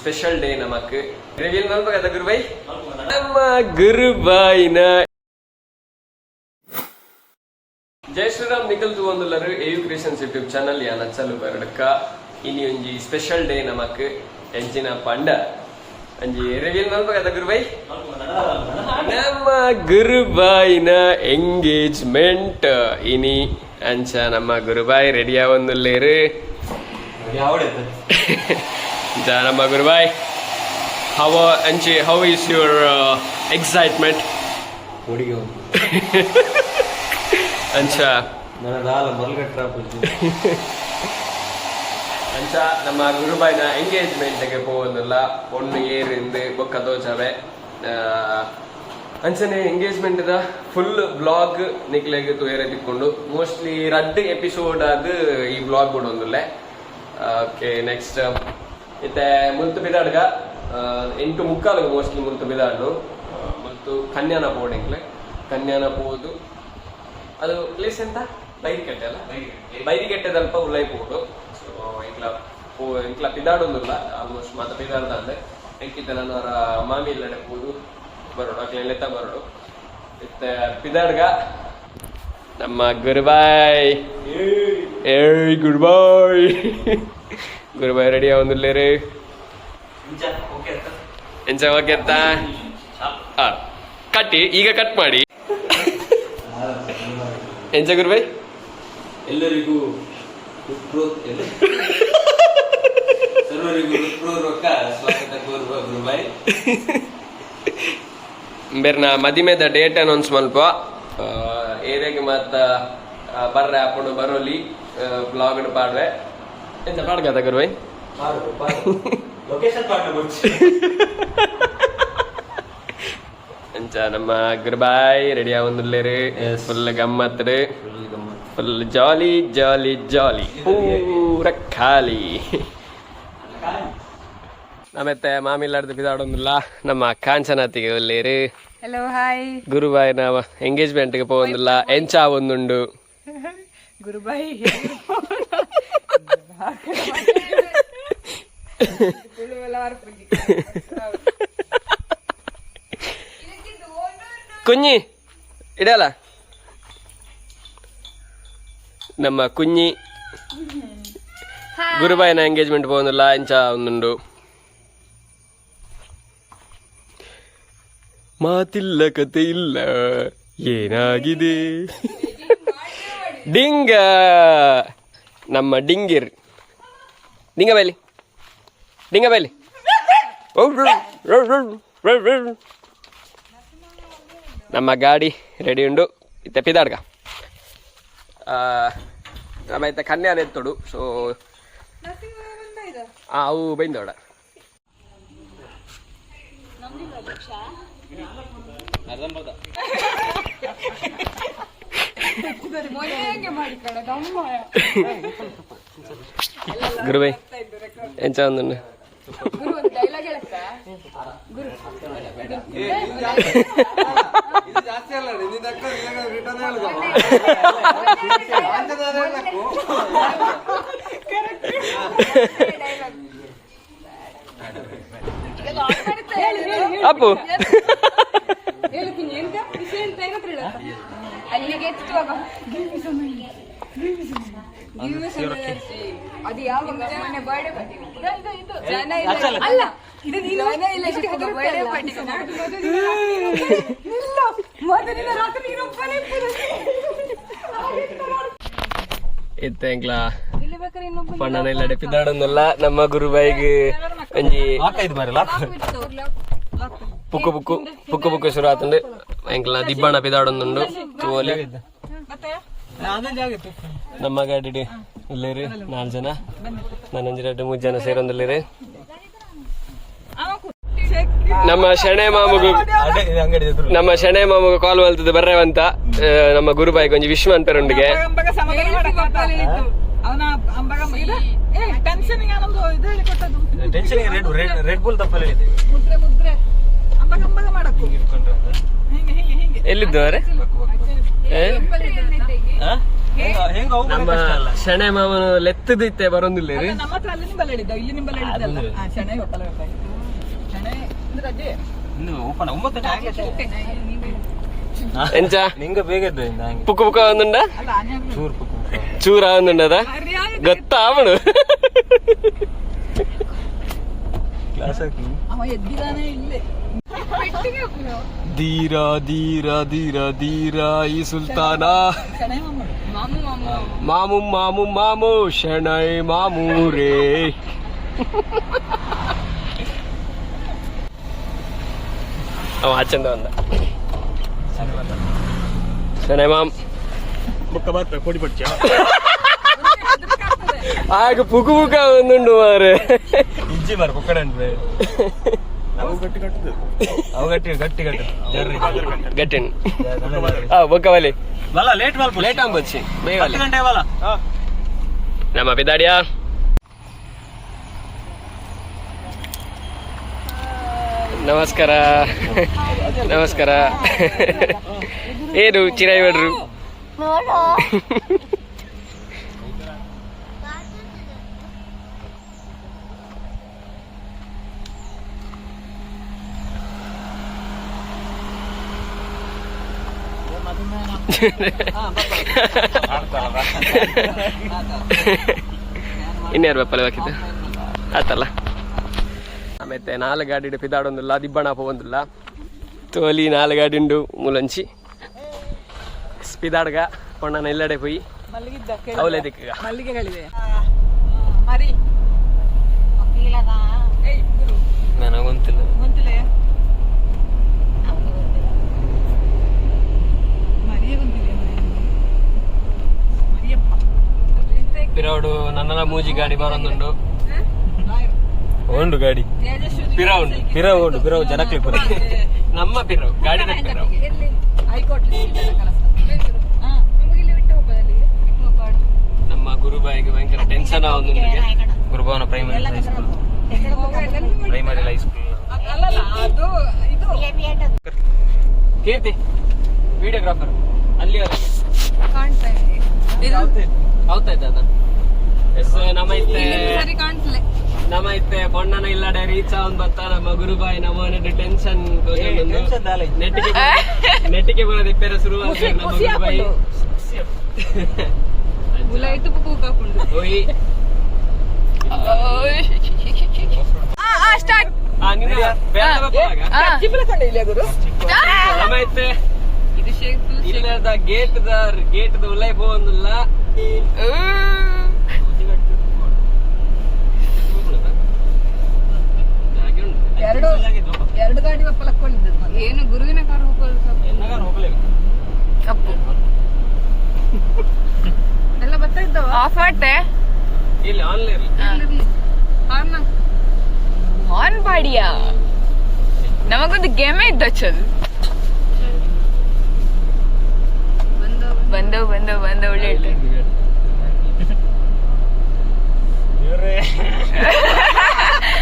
Special day ನಮಕ್. Reveal ಮಲ್ಪಗದ ಗುರುಬಾಯ್? ನಮ್ಮ ಗುರುಬಾಯಿನ. ಜೈ ಶ್ರೀರಾಮ್. ನಿಕಲ್ ತೂವೊಂದುಲ್ಲರು ಎಯು ಕ್ರಿಯೇಷನ್ಸ್ ಯೂಟ್ಯೂಬ್ ಚಾನಲ್. ಯಾನ ಚಲು ಬರಡ್ಕ. ಇನಿ ಒಂಜಿ ಸ್ಪೆಷಲ್ ಡೇ ನಮಕ್. ಎಂಚಿನ ಪಂಡ, ಒಂಜಿ ರಿವೀಲ್ ಮಲ್ಪಗದ ಗುರುಬಾಯ್? ನಮ್ಮ ಗುರುಬಾಯಿನ ಎಂಗೇಜ್ಮೆಂಟ್ ಇನಿ. ಅಂಚ ನಮ್ಮ ಗುರುಬಾಯ್ ರೆಡಿ ಆವೊಂದುಲ್ಲೇರು. ನಮ್ಮ ಗುರುಬಾಯ್, how ಅಂಚೆ, how is your excitement? ಅಂಚ. ಅಂಚ ನಮ್ಮ ಗುರುಬಾಯಿನ ಎಂಗೇಜ್ಮೆಂಟ್ಗೆ ಪೋವೊಂದುಲ್ಲ. ಪೊಣ್ಣು ಏರಿಂದು ಬೊಕ್ಕ ತೋಜವೆ. ಅಂಚನೆ ಎಂಗೇಜ್ಮೆಂಟ್ ದ ಫುಲ್ ವ್ಲಾಗ್ ನಿಕ್ಲೆಗ್ ತೂಯರೆ ತಿಕ್ಕೊಂಡು. ಮೋಸ್ಟ್ಲಿ ರಡ್ಡ್ ಎಪಿಸೋಡ್ ಆದ್ ಈ ವ್ಲಾಗ್ ಬುಡೊಂದುಲ್ಲೆ. ಓಕೆ, ನೆಕ್ಸ್ಟ್ ಇತ್ತೆ ಮುಲ್ತು ಬಿದಾಡ್ಗ. 8:45ಗೆ ಮೋಸ್ಟ್ಲಿ ಮುಲ್ತು ಬಿದಾಡ್ನು. ಮುಲ್ತು ಕನ್ಯಾನ ಪೋಡೆಂಗ್ಲೆ. ಕನ್ಯಾನ ಪೋದು, ಅದು ಪ್ಲೇಸ್ ಎಂತ, ಬೈರಿಕಟ್ಟೆ ಅಲ್ಲ, ಬೈರಿಕಟ್ಟೆದಲ್ಪ ಉಲೈ ಪೋಡು. ಸೊ ಎಂಕ್ಲ ಪೋ, ಎಂಕ್ಲ ಪಿದಾಡೊಂದುಲ್ಲ. ಆಲ್ಮೋಸ್ಟ್ ಮಾತ ಪಿದಾಡ್ದಂದೆ. ಎಂಕಿತ್ತ ನಾನು ಅವರ ಮಾಮಿ ಇಲ್ಲಡೆ ಪೋದು ಬರೋಡು, ಅಕ್ಲೆ ಲೆತ್ತ ಬರೋಡು. ಇತ್ತೆ ಪಿದಾಡ್ಗ. ನಮ್ಮ ಗುರುಬಾಯ್, ಏಯ್ ಗುರುಬಾಯ್, ಗುರುಬಾಯ್ ರೆಡಿ ಆವೊಂದುಲ್ಲೇರು. ಎಂಚ, ಓಕೆ ಅತ್ತ? ಕಟ್ಟಿ, ಈಗ ಕಟ್ ಮಾಡಿ. ಎಂಚ ಗುರುಬಾಯ್? ಎಲ್ಲರಿಗೂ, ಸರ್ವರಿಗೂ ಹೃತ್ಪೂರ್ವಕ ಸ್ವಾಗತ ಕೋರುವ ಗುರುಬಾಯ್. ಬೇರ್ನ ಮದಿಮೆದ ಡೇಟ್ ಅನೌನ್ಸ್ ಮಲ್ಪ. ಏರಿಯಾಗೆ ಮಾತ ಬರ್ರೆ ಅಪ್ಪುಂಡು ಬರೋಲಿ, ವ್ಲಾಗ್ ಪಾಡ್ವೆ. ಎಂತ ಪಾಡ್ಗದ ಗುರುಬಾಯ್? ಲೊಕೇಶನ್ ಪಾಡ್ನ ಬೊಡ್ಚಿ. ಅಂಚ ನಮ್ಮ ಗುರುಬಾಯ್ ರೆಡಿ ಆವೊಂದುಲ್ಲೇರು. ಫುಲ್ ಗಮ್ಮತ್, ಫುಲ್ ಜಾಲಿ ಜಾಲಿ ಜಾಲಿ, ಪೂರ ಖಾಲಿ. ನಮ್ಮೆತ್ತೆ ಮಾಮಿಲ್ಲಾಡ್ದು ಬಿದಾಡೊಂದಿಲ್ಲ. ನಮ್ಮ ಕಾಂಚನಾತಿಗೆ ಒಲ್ಲೇರು. Hello, hi. ಗುರುಬಾಯ್ ನಾವ ಎಂಗೇಜ್ಮೆಂಟ್ಗೆ ಪೋವೊಂದಿಲ್ಲ. ಎಂಚ ಒಂದುಂಡು? ಗುರುಬಾಯಿ ಕುഞ്ഞಿ ಇಡಲ್ಲ. ನಮ್ಮ ಕುഞ്ഞಿ ಗುರುಬಾಯಿನ ಎಂಗೇಜ್ಮೆಂಟ್ ಪೋವೊಂದಿಲ್ಲ. ಎಂಚ ಒಂದುಂಡು? ಮಾತಿಲ್ಲ, ಕತೆ ಇಲ್ಲ, ಏನಾಗಿದೆ? ಡಿಂಗ, ನಮ್ಮ ಡಿಂಗಿರ್. ಡಿಂಗ ಬೈಲಿ, ಡಿಂಗ ಬೈಲಿ. ನಮ್ಮ ಗಾಡಿ ರೆಡಿ ಉಂಡು. ಇತ್ತೆ ಪಿದಾಡ್ಗ. ನಮ್ಮ ಇತ್ತೆ ಕನ್ಯಾನ ಎತ್ತೊಡು. ಸೊ ಅವು ಬೈಂದೋಡ. ಗುರುಬೈ, ಎಂಚ ಒಂದುಂಡು? ಅಪ್ಪು. ಅಲ್ಲಿಗೆ ಎತ್ತುವಾಗ ಅದು ಯಾವಾಗ? ಮೊನ್ನೆ ಬರ್ಡೇ ಪಾರ್ಟಿ. ಜನ ಇಲ್ಲ ಅಲ್ಲ, ಇದು ಜನ ಇಲ್ಲ. Birthday party. ಇಲ್ಲ, ಮೊದಲಿನ ರಾತ್ರಿ ನೀನೊಬ್ಬನೇ. ಇತ್ತೆ ಎಂಕ್ಲ ಪಣ್ಣನ ಇಲ್ಲಡೆ ಪಿದಾಡೊಂದಲ್ಲ. ನಮ್ಮ ಗುರುಬಾಯಿಗೆ ಒಂಜಿ ಪುಕ್ಕು ಪುಕ್ಕು ಪುಕ್ಕು ಪುಕ್ಕು ಶುರು ಆತಂಡು. ಎಂಕ್ಲ ದಿಬ್ಬಣ ಪಿದಾಡೊಂದುಂಡು, ತೂವೊಲಿ. ನಮ್ಮ ಗಾಡಿ ಉಲ್ಲೇರು ನಾಲ್ ಜನ, ನಾನೊಂಜಿ ರಡ್ಡ್ ಮೂಜ್ ಜನ ಸೇರೊಂದುಲ್ಲೇರು. ನಮ್ಮ ಶಣೆ ಮಾಮುಗು, ನಮ್ಮ ಶಣೆ ಮಾಮುಗು ಕಾಲ್ ಮಲ್ತದ ಬರ್ರೇವಂತ. ನಮ್ಮ ಗುರುಬಾಯಿಗೆ ಒಂಜಿ ವಿಶ್ ಮನ್ಪೆರೊಂಡಿಗೆ. ಟೆನ್ಷನ್ ರೆಡ್ ರೆಡ್ ಬುಲ್ ತಪ್ಪಲ್ಲಿ. ಎಲ್ಲಿದ್ದವರೆ? ನಮ್ಮ ಶಣೆ ಮಾಮನ ಲೆತ್ತದಿತ್ತೆ ಬರೊಂದಿಲ್ಲ. ನಮ್ಮ ಹತ್ರ ಅಲ್ಲಿ ನಿಂಬಲ್ಲಿ ಹೇಳಿದ್ದ, ಇಲ್ಲಿ ನಿಂಬಲ್ಲಿ ಹೇಳಿದ್ದಲ್ಲ. ಶಣೆ ಒಪ್ಪಲ ಶಣೆ ಅಂದ್ರೆ ರಜೆ. ಎಂಚ? ನಿಂಗೆ ಬೇಗ ಪುಕ್ಕ ಪುಕ್ಕ ಆവുന്നുണ്ട? ಅಲ್ಲ, ಆನೆ. ಚೂರು ಪುಕ್ಕು. ಚೂರಾവുന്നുണ്ടದ ಗೊತ್ತಾವಣು. Class hockey. ಅವ ಎದ್ದಿದಾನೆ ಇಲ್ಲೇ. ಧೀರ ಧೀರ ಧೀರ ಧೀರ ಈ ಸುಲ್ತಾನ. ಶಣೆ ಮಾಮು ಮಾಮು ಮಾಮು. ಮಾಮು ಮಾಮು ಮಾಮು ಶಣೈ ಮಾಮು ರೇ. ಅವ ಆಚಂದ ಬಂದ ಶಣೈ ಮಾಮ್. ಬುಕ್ಕ ಬರ್ತ ಕೊಡಿ ಪಡ್ಚ. ಆಗ ಪುಕು ಪುಕ ಒಂದುಂಡು ಮಾರೆ. ಇಜ್ಜಿ ಮಾರ ಪುಕ್ಕಡ. ಅವು ಗಟ್ಟಿ ಕಟ್ಟುದು, ಅವು ಗಟ್ಟಿ ಗಟ್ಟಿ ಕಟ್ಟು ಜರ್ರಿ. ಗಟ್ಟಿನ್ ಆ ಬೊಕ್ಕ ಬಲಿ. ವಲ್ಲ ಲೇಟ್ ಮಲ್ಪ. ಲೇಟ್ ಆಂಬೊಚ್ಚಿ, ಬೇಗ ಬಲೆ. 10 ಗಂಟೆ ವಲ್ಲ. ನಮ್ಮ ಪಿದಾಡಿಯಾ. ನಮಸ್ಕಾರ, ನಮಸ್ಕಾರ. ಏನು ಚಿರಾಯಿ ಭಟ್ರು? ಇನ್ಯಾರು ಬಪ್ಪಲೆ ಬಾಕಿದ್ದು ಆತಲ್ಲ. ಆಮೇಲೆ ನಾಲ್ ಗಾಡಿ ಪಿದಾಡೊಂದಿಲ್ಲ, ದಿಬ್ಬಣ ಪೋವೊಂದಿಲ್ಲ. ತೋಲಿ ನಾಲ್ ಗಾಡಿ ಉಂಡು ಮುಲಂಚಿ ಪಿದಾಡ್ಗ ಪೊಣ್ಣನ ಇಲ್ಲಡೆ ಪೋಯಿ. ಮಲಗಿದ್ದ. ಅವಲೇ ದಿಕ್ಕಗ. ಮಲ್ಲಿಗೆಗಳಿವೆ ಮರಿ. ಏಯ್, ಗುರು. ನನಗೊಂತಿಲ್ಲ. ಗೊತ್ತಿಲ್ಲ. ಮರಿಯೇ ಗೊತ್ತಿಲ್ಲ. ಮರಿಯಪ್ಪ. ಪಿರೌಡು ನನ್ನಲ ಮೂಜಿ ಗಾಡಿ ಬರೊಂದುಂಡು. ಉಂಡು ಗಾಡಿ. ಪಿರೌಂಡ್. ಪಿರವು ಉಂಡು, ಪಿರವು ಜನಕ್ಲಿ ಪುರ. ನಮ್ಮ ಪಿರವು ಗಾಡಿದ ಪಿರವು. ಹೈಕೋರ್ಟ್. ನಮ್ಮ ಗುರುಬಾಯಿಗೆ ಭಯಂಕರ ಟೆನ್ಷನ್ ಆವೊಂದುಂಡು. Gurubhavana primary high school, primary high school. ಅಲ್ಲಲ್ಲ, ಅದು ಇದು. ಕೀರ್ತಿ ವಿಡಿಯೋಗ್ರಾಫರ್ ಅಲ್ಲಿವರೆಗೆ ಕಾಣ್ತಾ ಇದೆ. ಹೌದಾ? ಅದ ಎಸ್ ನಮ್ಮ ಇತ್ತೆ. ಸರಿ ಕಾಣ್ತಲೆ. ನಮ್ಮ ಇತ್ತೆ ಪೊಣ್ಣನ ಇಲ್ಲಡೆ ರೀಚ್ ಅವನ್ ಬತ್ತ. ನಮ್ಮ ಗುರುಬಾಯಿ ನಮ್ಮ ಟೆನ್ಷನ್. ಟೆನ್ಷನ್ ದಾಲ ಇಜ್ಜಿ. ನೆಟ್ಟಿಗೆ ನೆಟ್ಟಿಗೆ ಬರೋದು ಇಪ್ಪೆರ ಶುರು ಖುಷಿ- ನಮ್ಮ ಖುಷಿ ಗುರುಬಾಯಿ. ಉಲಾಯ್ತು ಕೂಗಾಕೊಂಡು. ಹೋಯಿ. ಸ್ಟಾರ್ಟ್. ಆ, ನಿನ್ನ ಬೇಡ ಬಪ್ಪಲಾಗ. ಗುರು. ನಮ್ಮ ಇತ್ತೆ ಇದು ಶೇಕ್. ಇಲ್ಲದ ಗೇಟ್ the gate the ಉಲೈ ಪೋವೊಂದಿಲ್ಲ. ಎರಡು ಎರಡು ಗಾಡಿ ಬಪ್ಪಲಕ್ಕೊಂಡಿದ್ದದ್ದು. ಏನು ಗುರುವಿನ ಕಾರ್ ಹೋಗೋದು. ತಪ್ಪು. ಎಲ್ಲ ಬರ್ತಾ ಇದ್ದವ. ಆಫ್ ಮಾಡ್ತೆ. ಇಲ್ಲಿ ಆನ್ಲೈನ್. ಆನ್ ಬಾಡಿಯಾ ನಮಗೊಂದು ಗೆಮೆ ಇದ್ದ ಚಲ್ ಬಂದವು ಬಂದವು ಬಂದವು ಒಳ್ಳೆ ಇಟ್ಟು.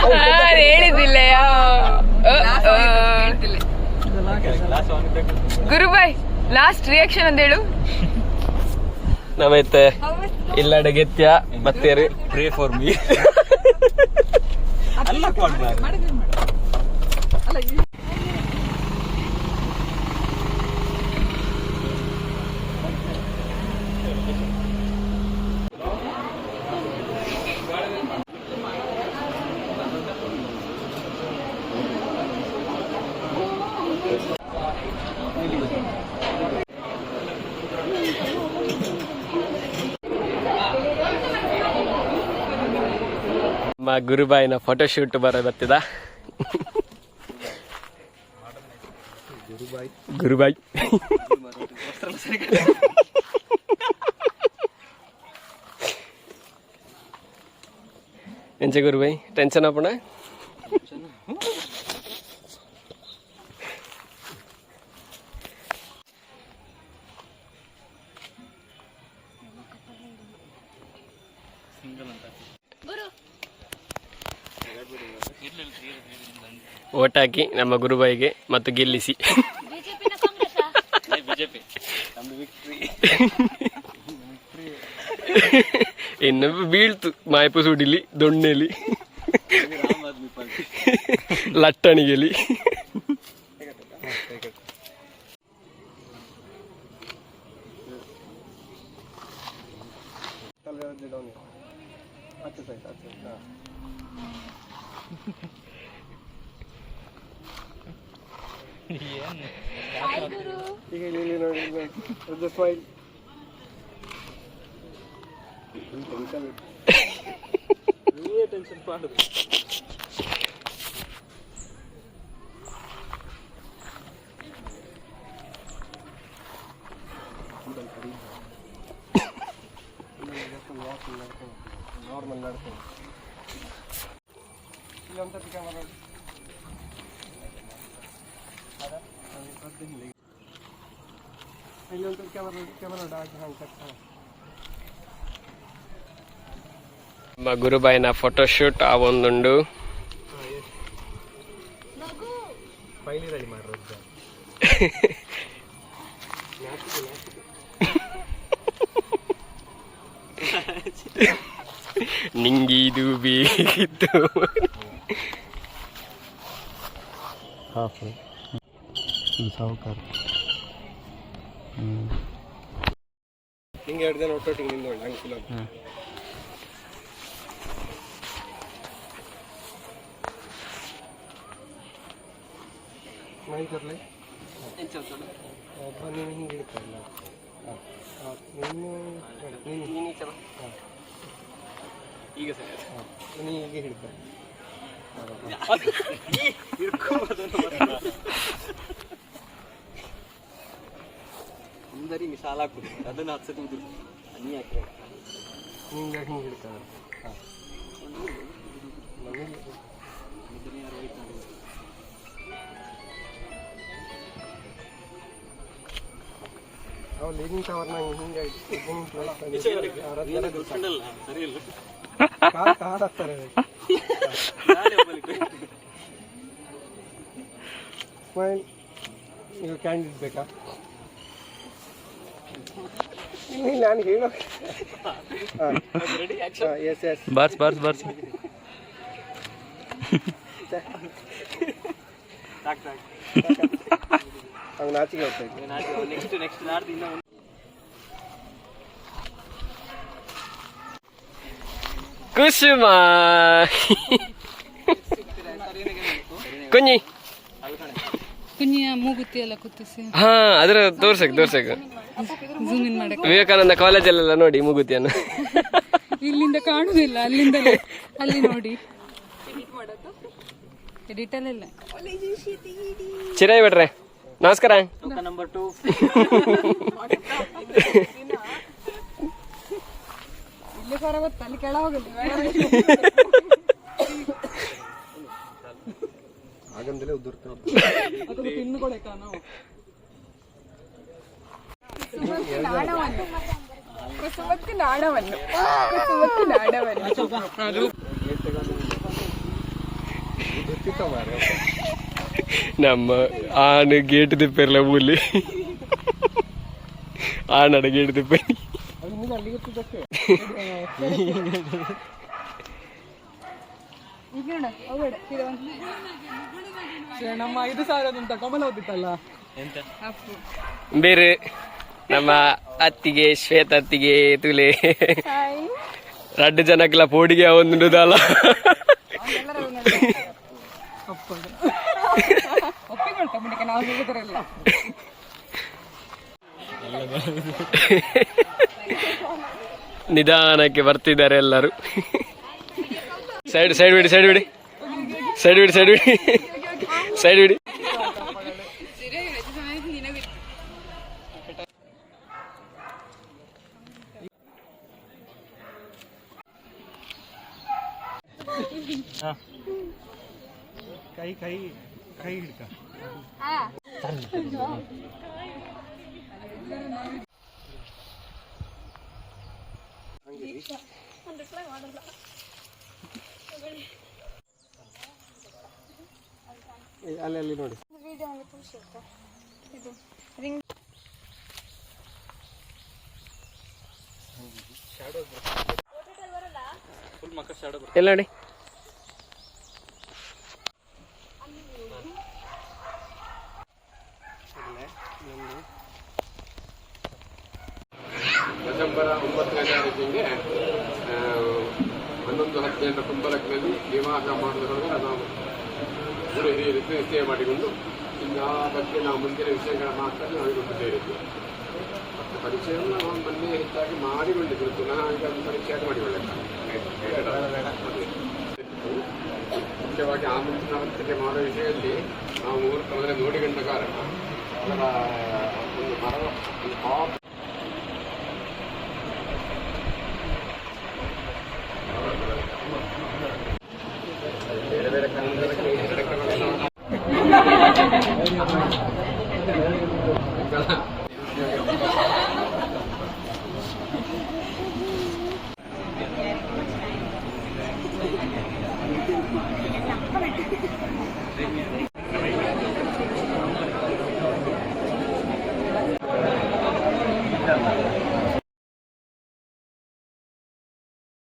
ಹಾ, ಹೇಳಿದ್ದಿಲ್ಲ. ಗುರುಬಾಯ್, ಲಾಸ್ಟ್ ರಿಯಾಕ್ಷನ್ ಅಂತ ಹೇಳು. ನಮೈತೆ ಇಲ್ಲಡೆ ಗೆತ್ಯ ಬತ್ತೇರಿ. ಪ್ರೇ ಫಾರ್ ಮೀ ಅಲ್ಲ. ಅಲ್ಲ. ನಮ್ಮ ಗುರುಬಾಯಿನ ಫೋಟೋಶೂಟ್ ಬರ ಬತ್ತಿದ ಗುರುಬಾಯಿ. ಎಂಚ ಗುರುಬಾಯಿ, ಟೆನ್ಷನ್ ಆಪಣ? ಓಟ್ ಹಾಕಿ ನಮ್ಮ ಗುರುಬಾಯಿಗೆ ಮತ್ತು ಗೆಲ್ಲಿಸಿ. ಬಿಜೆಪಿ. ಇನ್ನು ಬೀಳ್ತು ಮಾಯಪು ಸುಡಿಲಿ ದೊಣ್ಣೆಲಿ ಲಟ್ಟಣಿಗೆಲಿ. ಈಗ ಇಲ್ಲಿ ನೋಡಿ, ಒಂದು ಸ್ಮೈಲ್. ನಾರ್ಮಲ್ ನಡ್ಕೊಂಡು ಇಲ್ಲೊಂದು ಕ್ಯಾಮರಾ. ಇಲ್ಲೊಂದು ಕ್ಯಾಮರಾ, ಕ್ಯಾಮರಾ ಹಾಕಿ ಹಂಗೆ. ನಮ್ಮ ಗುರುಬಾಯಿನ ಫೋಟೋಶೂಟ್ ಆ ಒಂದುಂಡು. ಫೈಲಿ ರೆಡಿ ಮಾಡ್ರದ್ದು. ನಿಂಗಿದು ಬೇಕಿತ್ತು. ಹಾಫ್ ಇದು ಸಾಹುಕಾರ. ಹಿಂಗೆ ಎರಡು ಜನ ಒಟ್ಟೊಟ್ಟಿಗೆ ನಿಂದು ಹಂಗೆ ಫಿಲಮ್. ಮೈಕರ್ಲೆ ಒಬ್ಬ ನೀನು ಹಿಂಗೆ ಹಿಡ್ಕಲ್ಲ. ಹಾಂ, ನೀನು ನೀನು ಹಾಂ. ಈಗ ಸರಿ. ಹಾಂ, ನೀ ಹೀಗೆ ಹಿಡ್ಕ. ಅದನ್ನ ಹತ್ಸತಿ ನೀ ಹಾಕಿ. ನಿಂಗೆ ಹಿಂಗೆ ಹಿಡ್ಕ. ಹಾಂ, ನಮಗೆ ಅವ್ ಲಿವಿಂಗ್ ಟವರ್ ನಂಗೆ ಹಿಂಗೆ ಸರಿ ಇಲ್ಲ. ಕಾರ್ ಕಾರ್ ಹಾಕ್ತಾರೆ. ಸ್ಮೈಲ್. ನೀವು ಕ್ಯಾಂಡಿಡ್ ಬೇಕಾ? ಇಲ್ಲ ಇಲ್ಲ, ನಾನು ಹೇಳೋ. Yes yes. Bars bars bars. ಅವ್ನು ನಾಚಿಕೆ ಹೋಗ್ತಾ ಇದ್ದೆ. ನೆಕ್ಸ್ಟ್ ನೆಕ್ಸ್ಟ್ ನಾಡ್ದು ಇನ್ನೂ. ಕುಸುಮ ಕುഞ്ഞಿ. ಕುഞ്ഞಿಯ ಮೂಗುತಿ ಎಲ್ಲ ಕುತ್ತಿಸಿ. ಹಾ, ಅದ್ರ ತೋರ್ಸಕ್ ತೋರ್ಸಕ್. ಝೂಮ್ ಇನ್ ಮಾಡಕ್ಕೆ. ವಿವೇಕಾನಂದ ಕಾಲೇಜಲ್ಲೆಲ್ಲ ನೋಡಿ ಮೂಗುತಿಯನ್ನು. ಇಲ್ಲಿಂದ ಕಾಣುದಿಲ್ಲ, ಅಲ್ಲಿಂದಲೇ ಅಲ್ಲಿ ನೋಡಿ. ಎಡಿಟ್ ಅಲ್ಲೆಲ್ಲ. ಚಿರಾಯಿ ಬಿಟ್ರೆ ನಮಸ್ಕಾರ. ನಂಬರ್ 2. ಇಲ್ಲಿ ಸರ ಗೊತ್ತ, ಅಲ್ಲಿ ಕೆಳ ಹೋಗಲಿ. ಆಗಂದಲೇ ಉದುರ್ತಾ. ಕುಸುಮಕ್ಕೆ ನಾಣವನ್ನು, ಕುಸುಮಕ್ಕೆ ನಾಣವನ್ನು. ಉದುರ್ತಿತ್ತ ಮಾರ್ರೆ. ನಮ್ಮ ಆನು ಗೇಟ್ ತಿಪ್ಪೆರ್ಲ ಮೂಲಿ ಆನಡ ಗೇಟ್ ತಿಪ್ಪೆ. ಅದು ನಿಮಗೆ ಅಲ್ಲಿಗೆ ಗೊತ್ತಿದ್ದಕ್ಕೆ. ಈಗ ನೋಡ ಹೋಗಬೇಡ ಇದು ಒಂದು. ನಮ್ಮ 5,000ದಂತ ಕಮಲ ಹೋದಿತ್ತಲ್ಲ. ಎಂತ? ಅಪ್ಪು. ಬೇರೆ ನಮ್ಮ ಅತ್ತಿಗೆ, ಶ್ವೇತ ಅತ್ತಿಗೆ ತುಲೆ. ಹಾಯ್. ರಡ್ಡು ಜನಕ್ಲ ಪೋಡಿಗೆ ಒಂದು. ಒಪ್ಪಿಕೊಳ್ತಾ ಮುಂದಕ್ಕೆ ನಾವು ಹೋಗುದ್ರಲ್ಲ. ನಿಧಾನಕ್ಕೆ ಬರ್ತಿದ್ದಾರೆ ಎಲ್ಲರೂ. ಸೈಡ್ ಸೈಡ್ ಬಿಡಿ, ಸೈಡ್ ಬಿಡಿ, ಸೈಡ್ ಬಿಡಿ, ಸೈಡ್ ಬಿಡಿ, ಸೈಡ್ ಬಿಡಿ. ಕೈ ಕೈ ಕೈ ಹಿಡ್ಕ. ಅಲ್ಲಿ ಅಲ್ಲಿ ನೋಡಿ. ಇದು ರಿಂಗ್. ಎಲ್ಲ ನೋಡಿ. ಡಿಸೆಂಬರ್ 9ನೇ ತಾರೀಕಿಗೆ 11:15 ಕುಂಬಲಕ್ಕಿನಲ್ಲಿ ವಿವಾಹ ಮಾಡುವುದರೊಳಗೆ ನಾವು ಗುರು ಹಿರಿಯರಿಗೆ ನಿಶ್ಚಯ ಮಾಡಿಕೊಂಡು, ಇನ್ನು ಆ ಬಗ್ಗೆ ನಾವು ಮುಂದಿನ ವಿಷಯಗಳ ಮಾತ್ರ ನಾವು ಸೇರಿದ್ದು. ಮತ್ತು ಪರಿಚಯವನ್ನು ನಾವು ಮೊನ್ನೆ ಹೆಚ್ಚಾಗಿ ಮಾಡಿಕೊಂಡಿದ್ದರು. ಪುನಃ ಈಗ ಅದು ಪರಿಚಯ ಮಾಡಿಕೊಳ್ಳಬೇಕು. ಅದೇ. ಮುಖ್ಯವಾಗಿ ಆಮಂತ್ರಣ ಪತ್ರಿಕೆ ಮಾಡುವ ವಿಷಯದಲ್ಲಿ ನಾವು ಮುಹೂರ್ತ ಮೊದಲೇ ನೋಡಿಕೊಂಡ ಕಾರಣ ಅದರ ಒಂದು ಮರ ಒಂದು ಪಾಪ್ ಬೇರೆ ಬೇರೆ ಕನ್ನಡಕ್ಕೆ ಎರಡು ಕ್ರಮಗಳನ್ನು.